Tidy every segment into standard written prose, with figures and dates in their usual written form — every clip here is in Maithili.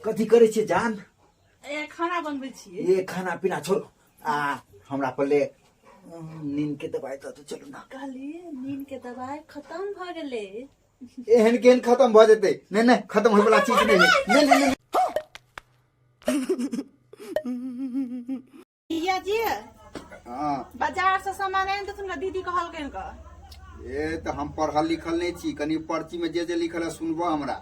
कथी करै छियै जान? ए खाना बनबै छियै। ये खाना पीना छोड़ो, आ हमरा पहिले नींद के दवाई दऽ दू, चलू ना। कहलियै नींद के दवाई खत्म भऽ गेलै। एहन केहन खत्म भऽ जेतै? नहि नहि, खत्म होय वाला चीज नहि है। नहि नहि नहि। भैया जी। हाँ। बाजार से सामान आनि देथुन ने, दीदी कहलकनि कऽ। ए तऽ हम पढ़ल लिखल नहि छी, कनि पर्ची में जे जे लिखल है सुनबो हमरा।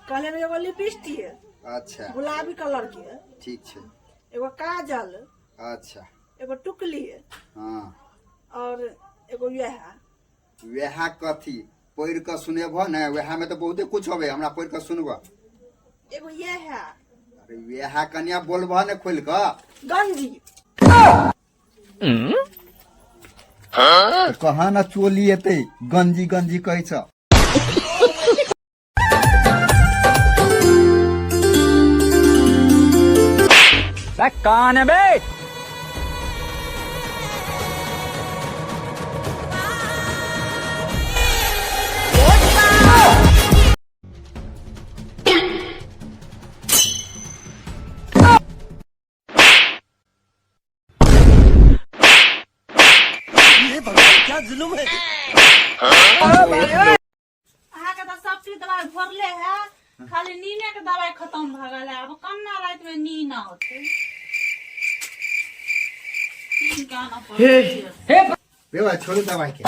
कहलनि एगो लिपस्टिक। अच्छा। गुलाबी कलर के। ठीक छै। एगो काजल। अच्छा। एगो टुकली। हाँ। और एगो वएह। वएह कथी? पढ़ि कऽ सुनेबह ने, वएह में तऽ बहुते कुछ होबे, हमरा पढ़ि कऽ सुनबह। एगो ये है। अरे वएह कनिया बोलबह ने खोलि कऽ। गंजी। तऽ कहाँ ने चोली एतै, गंजी गंजी कहै छ। कौन है बे? अहाँके तऽ सब चीज दवाई भरले है, खाली नीने के दवाई खत्म भऽ गेल है। आब कन्ना राति में नीन औतै? नीन के आनऽ पड़तै। बेवा छोड़ू दवाई के। ई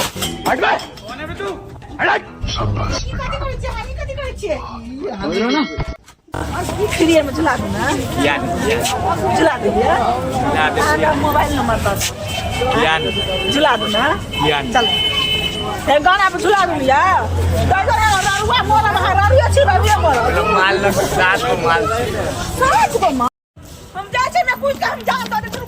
कथी करै छियै? ई कथी करै छियै? ई फ्री में झुला दू ना, झुला दियै। अहाँके मोबाइल नंबर दऽ दू। झुला दू ना। चल हे गाना पे झुला दू लिया। ररुआ मोरब अहाँ, ररुआ छी, ररुआ मोरब। माल लग सात गो माल। सात गो माल। हम जाइ छियै ने कूद के, हम जान दऽ देबै।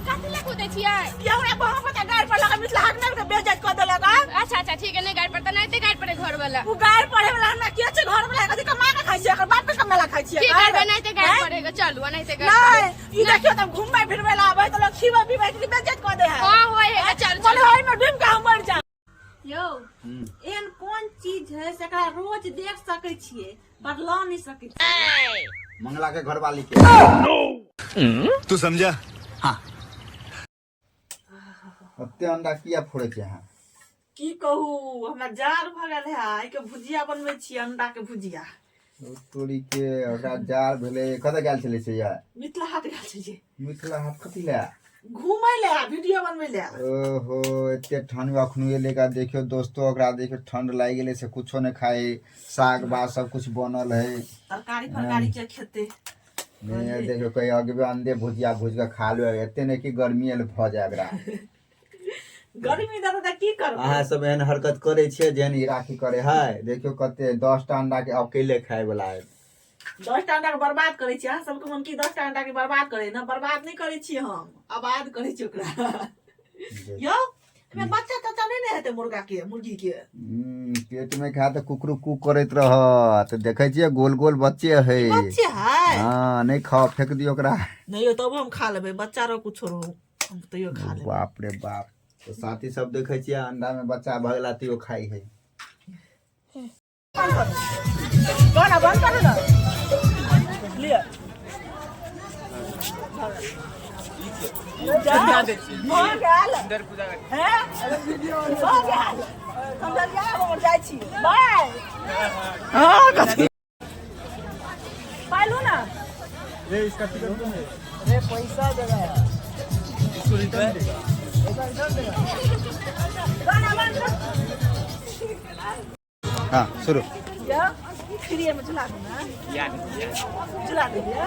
कथी लए कूदै छियै? ये हमरा बहुत पता गाड़ पर लगा मिथिला हाट में बेइज्जत कऽ देलक। आ अच्छा अच्छा, ठीक है, नहीं गाड़ पर तऽ नहीं गाड़ पड़े घर वाला। उ गाड़ पढ़े वाला हमरा के छै? घर वाला कथी कमा के खाइ छियै? एकर बाप के कमेला खाइ छियै? की करबै, नहीं ते गाड़ पड़ेगा, चलू नहीं ते गाड़। नहीं, ई देखियो तब घुमबै फिरबै ला आबै तऽ लोग खीबै पीबै के बेइज्जत कऽ दे है। हां, होय है, चल बोले चल। ओहि में डूब के हम मर जाब। यौ, एहन कोन चीज है से एकरा रोज देख सकै छियै पर लऽ नहीं सकै छियै? मंगला के घरवाली के। तू समझा? हाँ। ओते अंडा किया फोड़ै छै अहाँ? की कहू, हमरा जाड़ भऽ गेल है, आइ के भुजिया बनबै छियै, अंडा के भुजिया। ओ तोरी के, ओकरा जाड़ भेलै? कतऽ गेल छलै से यार? मिथिला हाट गेल छलियै। मिथिला हाट कथी लए? घूमै ले, वीडियो बनबै ले। ओहो, एते ठंड अखनो एलै का। देखियो दोस्तो, ओकरा देखियो, ठंड लागि गेलै से कुछो नहि खाइ, साग भात सब कुछ बनल है। तरकारी फरकारी के खेतै? ने देखियो, कहीं अगबे अंडे भुजिया भुज के खा लो, एते नहि कि गर्मी एल भऽ जाय एकरा। गर्मी दऽ तऽ की करबै? अहाँ सब एहन हरकत करै छियै जेहन ई राखी करे है। देखियो कते 10टा अंडा के अकेले खाय वाला है। 10टा अंडा के बर्बाद करै छियै? अहाँ सबके मन की 10टा अंडा के बर्बाद करे ना? बर्बाद नहि करै छियै हम, आबाद करै छियै ओकरा। यौ, एहिमे बच्चा तच्चा नहि ने हेतै मुर्गा के, मुर्गी के? पेट में खा तऽ कुकरू कू करैत रहत। देखै छियै, गोल गोल बच्चे है। बच्चे है। हाँ, नहि खाओ, फेंक दियौ ओकरा। नहि यौ, तबो हम खा लेबै। बच्चा रहो कुछो रहो, हम तैयो खा लेबै। बाप रे बाप। तऽ साथी सब, देखै छियै, अंडा में बच्चा भऽ गेला तैयो खाइ है। गाना बंद करू ना, लिअ। भऽ गेल हैं? भऽ गेल। हम जाइ जाइ छी, बाय। हाँ, कथी पाइलू ना। गाना बंद कर। हाँ, शुरू। या फ्री में झुला दू ना, झुला दियै।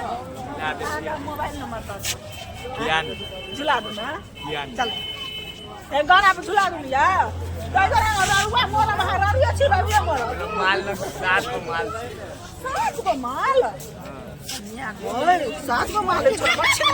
अहाँके मोबाइल नंबर दऽ दू। झुला दू ना। चल हे गाना पे झुला दू लिया। ररुआ मोरब अहाँ, ररुआ छी, ररुआ मोरब। माल लग सात गो माल। सात गो माल? ओए, सात गो माल है, छोट बच्चा।